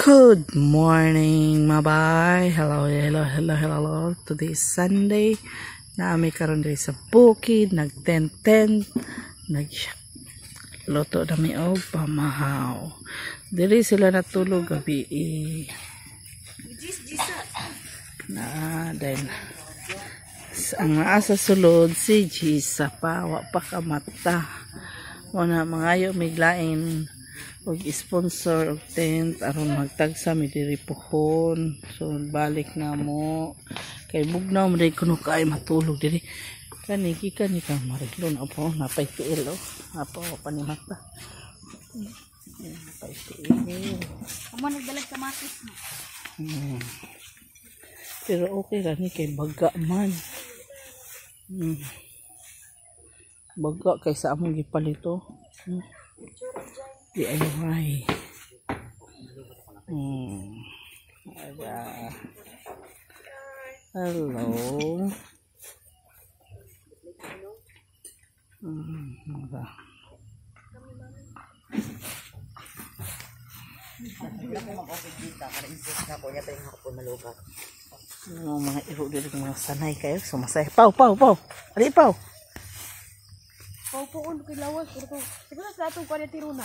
Good morning, mga bay. Hello, hello, hello, hello. Today is Sunday. Naa mi karon diri sa bukid, nag-tent-tent, nag luto na mi og pamahaw. Diri sila natulog gabi eh. Na dahil ang naa sa sulod si Gisa pa, wa pa kamata. Mao na mangayo mig lain og sponsor og tent aron magtagsa mi diri pohon. So balik na mo kay bugnaw mo diri kuno kay matulog diri. Kani gikan ni ka Marilo na po, napay tiil oh. Apo pa ni mata. Napay tiil. Amo nagdalag kamatis no. Pero okay ra ni kay baga man. Baga kay sa among gipalito. DIY. Aga. Hello. Aga. Ano mga iro diri, mga sanay kayo sumasay. Pau, pau, pau. Ali pau. Paupuon kay lawas pero to. Siguro sa atong kuan tiro na.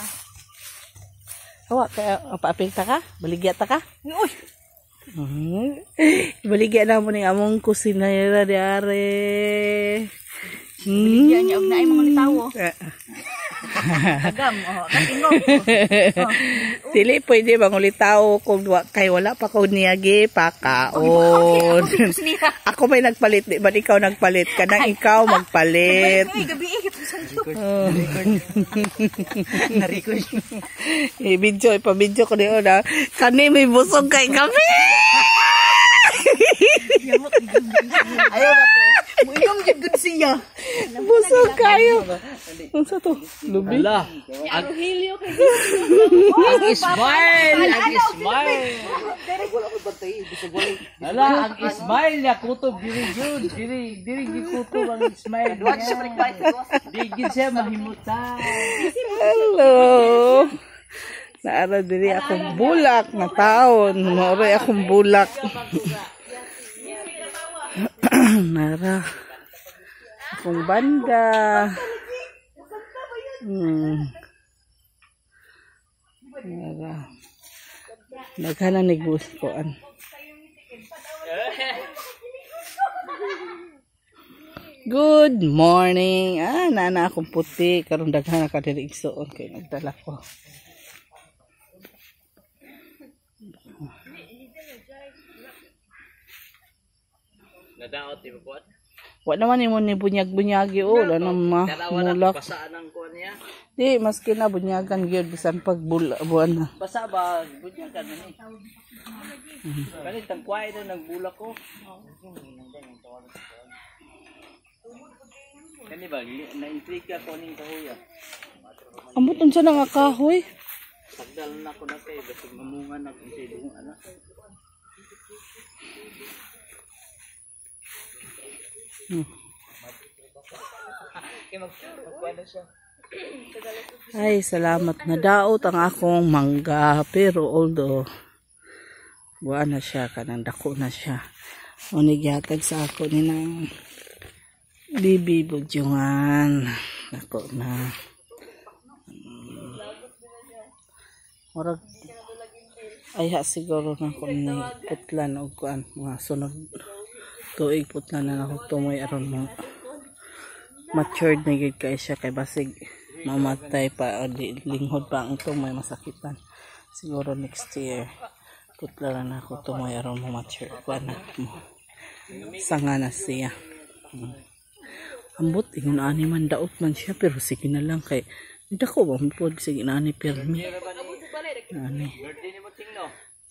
Hawa kaya paapil ta ka? Baligya ta ka? Uy. Baligya na mo ning among kusinera diare. Baligya niya og naay mga litawo. Agam oh, katingog. Oh. Dili pwede bang ulitaw kung wa, kay wala pa ko niyagi pakaon. Ako may nagpalit, di ba ikaw nagpalit? Kanang ikaw magpalit. Ay, gabi eh, Oh. Na-record. I-video, ipa-video ko niyo na. Kani may busog kay gabi. Ayaw ba te? Muinom jud gud siya. Busog kayo. Unsa to? Lubi? Ala, Ang Rogelio kay ang smile, ang smile. Ala, ang smile niya kutob diri jud, diri diri gikutob ang smile niya. Di gid siya mahimutan. Hello. Naara diri akong bulak na taon. Maoray akong bulak. Nara. Akong banda. Nara. Daghan na ni gustoan. Good morning. Ah, nana akong puti. Karon daghan na ka diri igsuon kay nagdala ko. Nadaot di ba po? Wa naman imo ni bunyag-bunyagi o, wala na ma mulak. Basa ang kuan niya. Di maski na bunyagan gyud bisan pag buwan na. Basa ba bunyagan man ni. Kani tangkway na nagbulak ko. Kani ba na-intriga ko ning kahoy. Ambot unsa na nga kahoy? Tagdal na ko na kay basig mamunga na kung sa ilong anak. Ay, salamat na daot ang akong mangga. Pero although, buwan na siya, kanang dako na siya. Unigyatag sa ako ni nang bibi budyungan. Dako na. Murag, ay ha, siguro na ko ni putlan og kuan mga sunod tuig putlan na ako tumoy aron mo matured na gyud kay siya kay basig mamatay pa o di, linghod pa ang tumoy masakitan. Siguro next year putla na ako tumoy aron mo mature kuan na mo sanga na siya. Ambot ingon ani man daot man siya pero sige na lang kay dako ba mo pod sige na ani pirmi ani.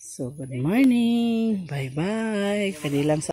So good morning, bye bye kanilang sa